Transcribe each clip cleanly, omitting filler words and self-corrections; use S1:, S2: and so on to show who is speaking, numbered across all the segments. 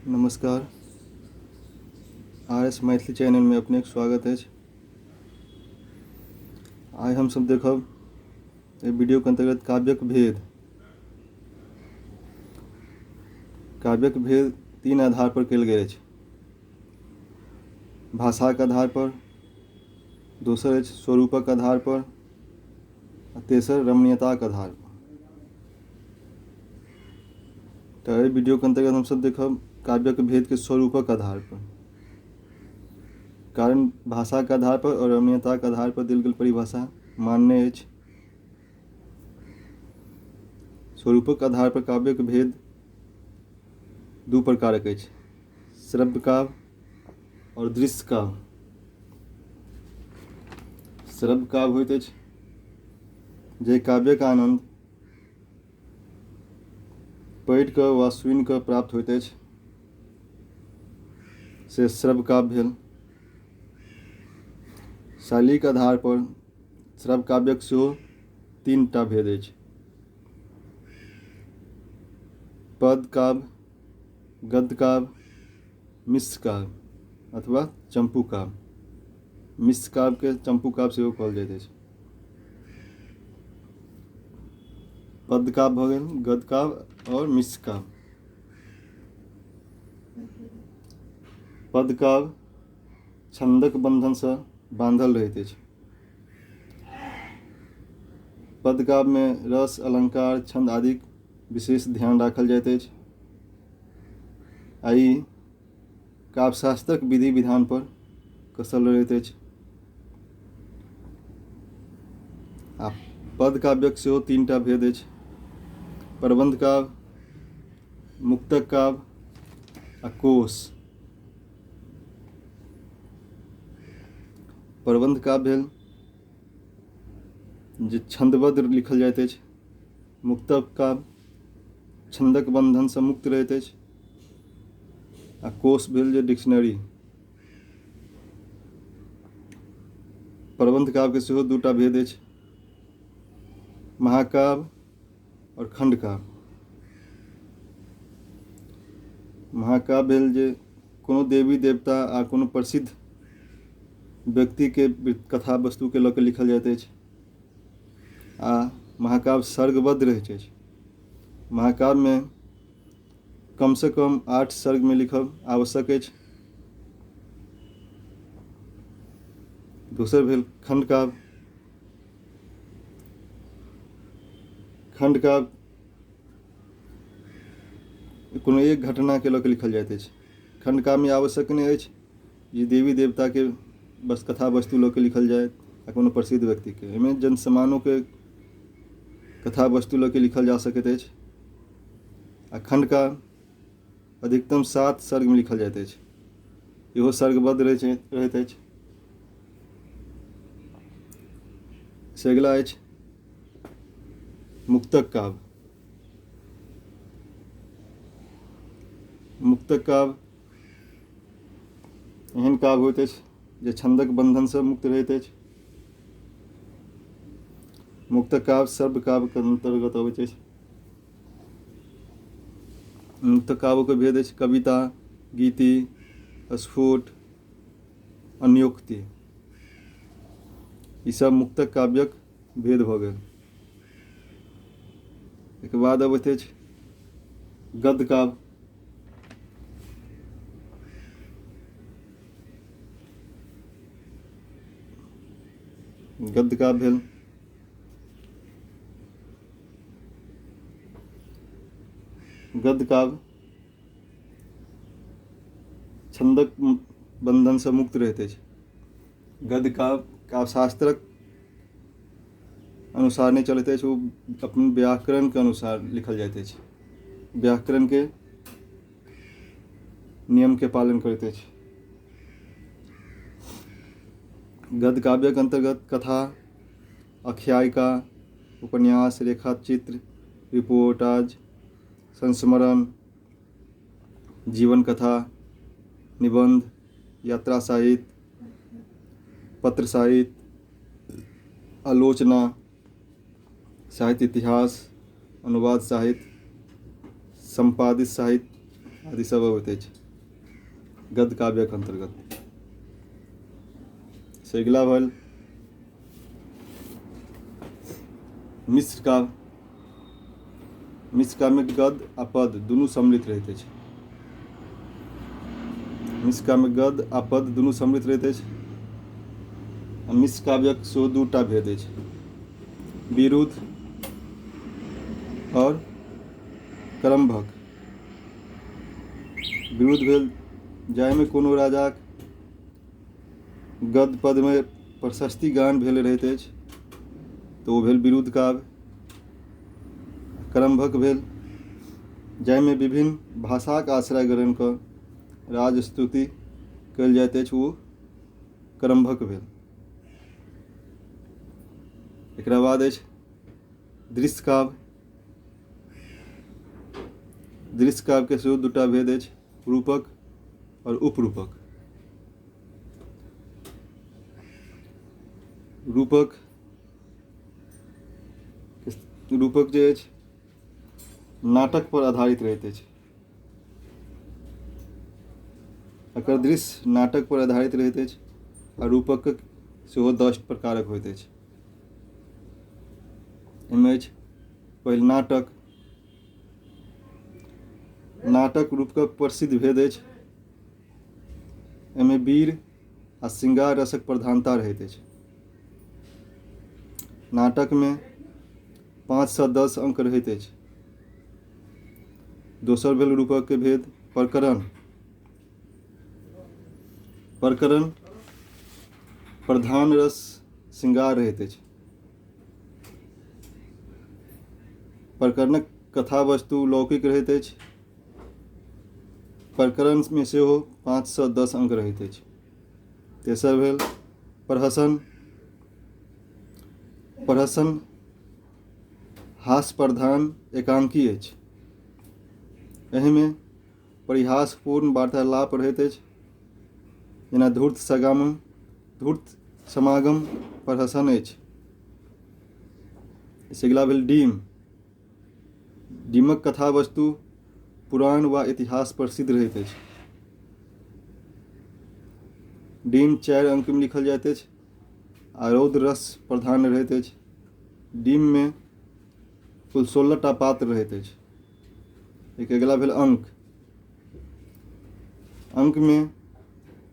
S1: नमस्कार। R S Maithili चैनलमे अपनेक स्वागत अछि। आइ हमसभ देखब एहि वीडियोके अन्तर्गत काव्यक भेद। काव्यक भेद तीन आधार पर कयल गेल अछि। भाषाक आधार पर, दोसर अछि स्वरूपक आधार पर आ तेसर रमणीयताक आधार पर। तऽ एहि वीडियोके अन्तर्गत हमसभ देखब काव्यक भेदके स्वरूपक आधार पर, कारण भाषाके आधार पर आओर रमणीयताके आधार पर देल गेल परिभाषा मान्य अछि। स्वरूपक आधार पर काव्यक भेद दू प्रकारक अछि, श्रव्य काव्य आओर दृश्य काव्य। श्रव्य काव्य होइत अछि जे काव्यक आनन्द पढ़ि कऽ वा सुनि कऽ प्राप्त होइत अछि से श्रव्य काव्य भेल। शैलीके आधार पर श्रव्य काव्यक सेहो तीन टा भेद अछि, पद काव्य, गद्य काव्य, मिश्र काव्य अथवा चम्पू काव्य। मिश्र काव्यके चम्पू काव्य सेहो कहल जाइत अछि। पद्य काव्य भऽ गेल, गद्य काव्य आओर मिश्र काव्य। पद्य काव्य छन्दक बन्धनसँ बान्धल रहैत अछि। पद्य काव्यमे रस, अलङ्कार, छन्द आदिक विशेष ध्यान राखल जाइत अछि आ ई काव्यशास्त्रक विधि विधान पर कसल रहैत अछि। आ पद काव्यक सेहो तीन टा भेद अछि, प्रबन्ध काव्य, मुक्तक काव्य आ कोश। प्रबन्ध काव्य भेल जे छन्दबद्ध लिखल जाइत अछि। मुक्तक काव्य छन्दक बन्धनसँ मुक्त रहैत अछि आ कोश भेल जे डिक्शनरी। प्रबन्ध काव्यके सेहो दू टा भेद अछि, महाकाव्य आओर खण्डकाव्य। महाकाव्य भेल जे कोनो देवी देवता आ कोनो प्रसिद्ध व्यक्तिके कथा वस्तुके लऽ कऽ लिखल जाइत अछि आ महाकाव्य सर्गबद्ध रहैत अछि। महाकाव्यमे कमसँ कम 8 सर्गमे लिखब आवश्यक अछि। दोसर भेल खण्डकाव्य। खण्डकाव्य कोनो एक घटनाके लऽ कऽ लिखल जाइत अछि। खण्डकाव्यमे आवश्यक नहि अछि जे देवी देवताके बस कथा वस्तु लऽ कऽ लिखल जाय आ कोनो प्रसिद्ध व्यक्तिके, एहिमे जनसामान्योके कथा वस्तु लऽ कऽ लिखल जा सकैत अछि। आ खण्डकाव्य अधिकतम 7 सर्गमे लिखल जाइत अछि, इहो सर्गबद्ध रहैत अछि। से अगिला अछि मुक्तक काव्य। मुक्तक काव्य एहन काव्य होइत अछि जे छन्दक बन्धनसँ मुक्त रहैत अछि। मुक्तक काव्य सर्व काव्यके अन्तर्गत अबैत अछि। मुक्तक काव्यके भेद अछि कविता, गीति, स्फुट, अन्योक्ति। ईसभ मुक्तक काव्यक भेद भऽ गेल। एहिके बाद अबैत अछि गद्य काव्य। गद्य काव्य भेल गद्य काव्य छन्दक बन्धनसँ मुक्त रहैत अछि। गद्य काव्य काव्यशास्त्रक अनुसार नहि चलैत अछि, ओ अपन व्याकरणके अनुसार लिखल जाइत अछि, व्याकरणके नियमके पालन करैत अछि। गद्य काव्यक अन्तर्गत कथा, आख्यायिका, उपन्यास, रेखाचित्र, रिपोर्टाज, संस्मरण, जीवन कथा, निबन्ध, यात्रा साहित्य, पत्र साहित्य, आलोचना, साहित्य इतिहास, अनुवाद साहित्य, सम्पादित साहित्य, आदि सब अबैत अछि गद्य काव्यक अन्तर्गत। से अगिला भेल मिश्र काव्य। मिश्र काव्यमे गद्य आ पद दुनू सम्मिलित रहैत अछि। मिश्र काव्यमे गद्य आ पद दुनू सम्मिलित रहैत अछि। आ मिश्र काव्यक सेहो दू टा भेद अछि, विरुद्ध आओर क्रमभक। विरुद्ध भेल जाहिमे कोनो राजाक गद्य पदमे प्रशस्ति गान भेल रहैत अछि तऽ ओ भेल विरुद्ध काव्य। क्रमभक भेल जाहिमे विभिन्न भाषाक आश्रय ग्रहण कऽ राजस्तुति कयल जाइत अछि, ओ क्रमभक भेल। एकरा बाद अछि दृश्य काव्य। दृश्य काव्यके सेहो दूटा भेद अछि, रूपक आओर उपरूपक। रूपक रूपक जे अछि नाटक पर आधारित रहैत अछि। एकर दृश्य नाटक पर आधारित रहैत अछि आ रूपक सेहो 10 प्रकारक होइत अछि। एहिमे अछि पहिल नाटक। नाटक रूपकक प्रसिद्ध भेद अछि। एहिमे वीर आ श्रृंगार रसक प्रधानता रहैत अछि। नाटकमे 5 सँ 10 अंक रहैत अछि। दोसर भेल रूपकके भेद प्रकरण। प्रकरण प्रधान रस श्रृंगार रहैत अछि। प्रकरणक कथा वस्तु लौकिक रहैत अछि। प्रकरणमे सेहो 5 सँ 10 अंक रहैत अछि। तेसर भेल प्रहसन। प्रहसन हास्य प्रधान एकांकी अछि। एहिमे परिहासपूर्ण वार्तालाप रहैत अछि, जेना धूर्त समागम प्रहसन अछि। अगिला भेल डीम। डीमक कथा वस्तु पुराण वा इतिहास प्रसिद्ध रहैत अछि। डीम 4 अंकमे लिखल जाइत अछि आ रौद्र रस प्रधान रहैत अछि। डीममे कुल 16 टा पात्र रहैत अछि। एक अगिला भेल अंक। अंकमे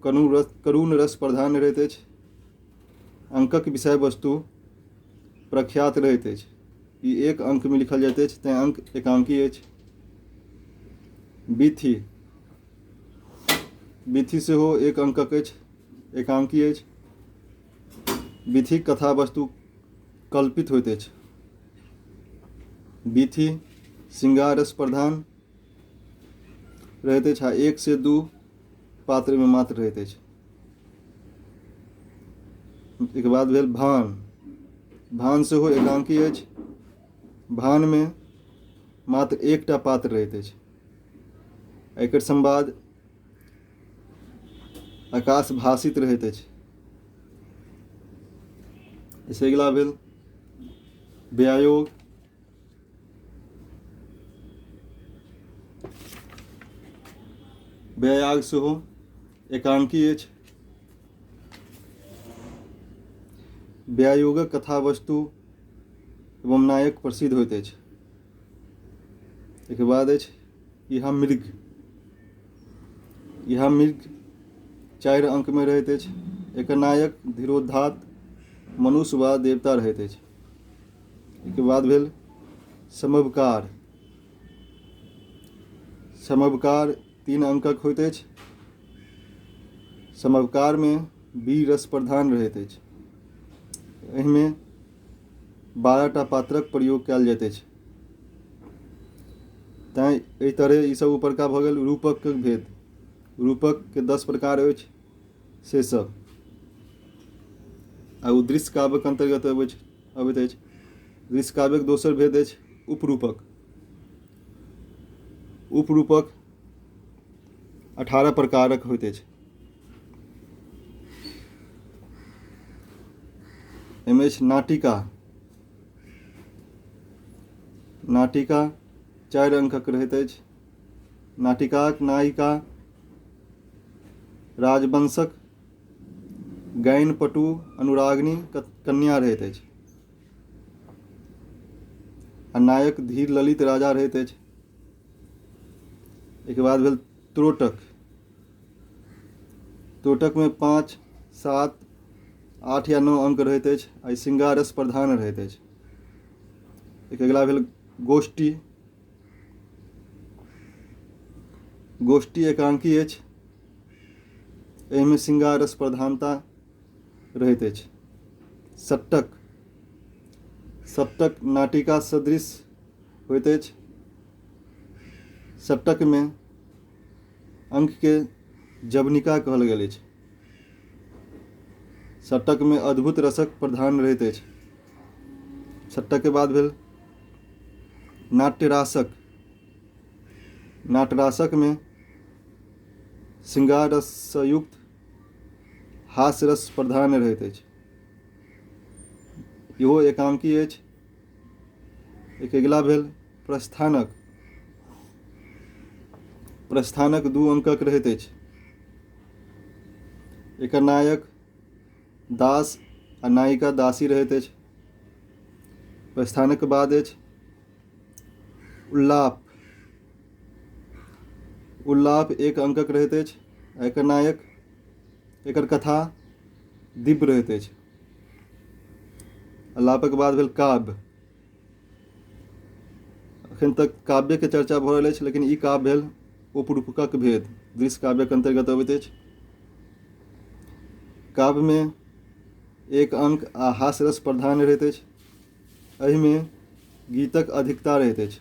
S1: करुण रस प्रधान रहैत अछि। अंकक विषय वस्तु प्रख्यात रहैत अछि। ई एक अंकमे लिखल जाइत अछि, तेँ अंक एकांकी अछि। बीथी। बीथी सेहो एक अंकक अछि, एकांकी अछि। बीथीक कथा वस्तु कल्पित होइत अछि। बीथी श्रृंगार रस प्रधान रहैत अछि आ 1 से 2 पात्रमे मात्र रहैत अछि। एहिके बाद भेल भान। भान सेहो एकांकी अछि। भानमे मात्र एकटा पात्र रहैत अछि। एकर संवाद आकाश भाषित रहैत अछि। एहिसँ अगिला भेल व्यायोग। व्यायाग सेहो एकांकी अछि। व्यायोगक कथा वस्तु एवं नायक प्रसिद्ध होइत अछि। एहिके बाद अछि इहा मृग। इहा मृग 4 अंकमे रहैत अछि। एकर नायक धीरोद्धात मनुष्य वा देवता रहैत अछि। एहिके बाद भेल समवकार। समवकार 3 अंकक होइत अछि। समवकारमे वीर रस प्रधान रहैत अछि। एहिमे 12 टा पात्रक प्रयोग कयल जाइत अछि। तैँ एहि तरहे ईसभ ऊपरका भऽ गेल रूपकके भेद। रूपकके 10 प्रकार अछि से सब आ ओ दृश्य काव्यक अन्तर्गत अबैत अछि। दृश्य काव्यक दोसर भेद अछि उपरूपक। उपरूपक 18 प्रकारक होइत अछि। एहिमे अछि नाटिका। नाटिका 4 अंकक रहैत अछि। नाटिकाक नायिका राजवंशक गायनपटु अनुरागिनी कन्या रहैत अछि आ नायक धीर ललित राजा रहैत अछि। एहिके बाद भेल त्रोटक। त्रोटकमे 5, 7, 8 या 9 अंक रहैत अछि आ ई श्रृंगार रस प्रधान रहैत अछि। एक अगिला भेल गोष्ठी। गोष्ठी एकांकी अछि, एहिमे श्रृंगार रस प्रधानता रहैत अछि। सट्टक। सट्टक नाटिका सदृश होइत अछि। सट्टकमे अंकके जवनिका कहल गेल अछि। सट्टकमे अद्भुत रसक प्रधान रहैत अछि। सट्टकके बाद भेल नाट्यरासक। नाट्यरासकमे श्रृंगार रससँ युक्त हास्य रस प्रधान रहैत अछि। इहो एकांकी अछि। एक अगिला भेल प्रस्थानक। प्रस्थानक 2 अंकक रहैत अछि। एकर नायक दास आ नायिका दासी रहैत अछि। प्रस्थानक बाद अछि उल्लाप। उल्लाप 1 अंकक रहैत अछि। एकर नायक, एकर कथा दिव्य रहैत अछि। उल्लापक बाद भेल काव्य। अखन तक काव्यके चर्चा भऽ रहल अछि, लेकिन ई काव्य भेल उपरूपकक भेद, दृश्य काव्यक अन्तर्गत अबैत अछि। काव्यमे 1 अंक आ हास्य रस प्रधान रहैत अछि। एहिमे गीतक अधिकता रहैत अछि।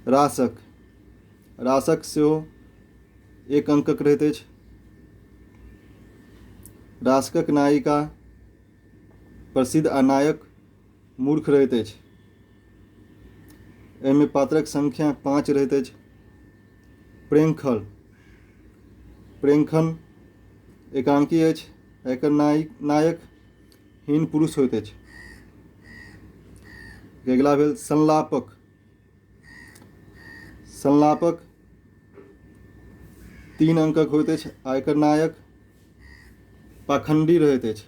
S1: रासक। रासक सेहो 1 अंकक रहैत अछि। रासकक नायिका प्रसिद्ध आ नायक मूर्ख रहैत अछि। एहिमे पात्रक संख्या 5 रहैत अछि। प्रेंखल। प्रेंखन एकांकी अछि। एकर नायक हीन पुरुष होइत अछि। अगिला भेल संलापक। संलापक 3 अंकक होइत अछि आ एकर नायक पाखंडी रहैत अछि।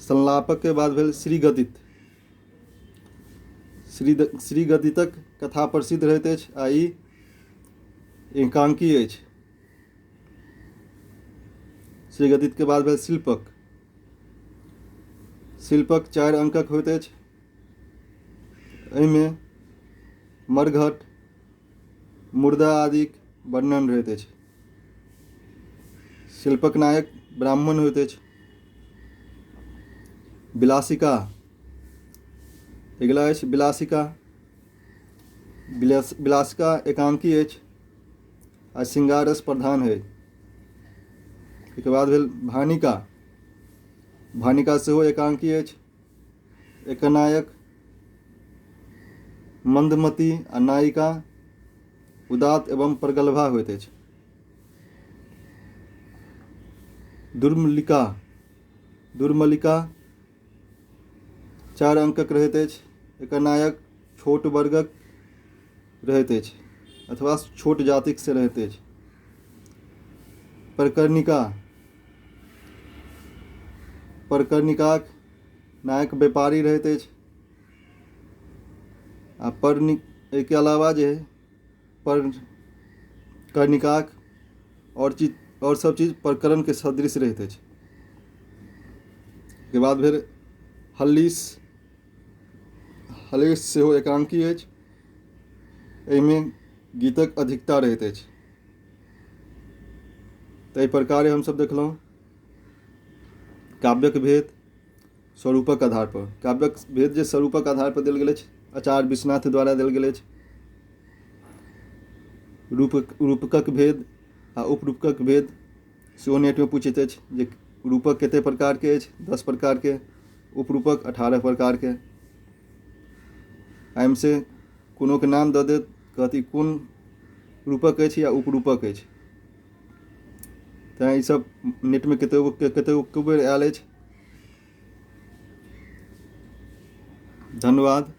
S1: संलापक के बाद भेल श्रीगदित। श्रीगदितक कथा प्रसिद्ध रहैत अछि आ ई एकांकी अछि। श्रीगदित के बाद भेल शिल्पक। शिल्पक 4 अंकक होइत अछि। एहिमे मरघट, मुर्दा आदिक वर्णन रहैत अछि। शिल्पक नायक ब्राह्मण होइत अछि। विलासिका। अगिला अछि विलासिका। विलासिका एकांकी अछि आ श्रृंगार रस प्रधान है। एहिके बाद भेल भानिका। भानिका सेहो एकांकी अछि। एकर नायक मंदमती आ नायिका उदात्त एवं प्रगल्भा होइत अछि। दुर्मलिका। दुर्मलिका 4 अंकक रहैत अछि। एकर नायक छोट वर्गक रहैत अछि अथवा छोट जातिक से रहैत अछि। प्रकर्णिका। प्रकर्णिकाक नायक व्यापारी रहैत अछि आ एहिके अलावा जे पर कर्णिकाक आओर चीज आओर सब चीज प्रकरणके सदृश रहैत अछि। के बाद भेल हल्लीस। हलेश सेहो एकांकी अछि। एहिमे गीतक अधिकता रहैत अछि। ताहि प्रकारे हमसब देखलहुँ काव्यक भेद स्वरूपक आधार पर। काव्यक भेद जे स्वरूपक आधार पर देल गेल अछि आचार्य विश्वनाथ द्वारा देल गेल अछि। रूपकक भेद आ उपरूपकक भेद सेहो नेटमे पूछैत अछि जे रूपक कतेक प्रकारके अछि, 10 प्रकारके, उपरूपक 18 प्रकारके। एहिमे से कोनोके नाम दऽ देत, कहत ई कोन रूपक अछि या उपरूपक अछि। तैँ ईसब नेटमे कतेको बेर आयल अछि। धन्यवाद।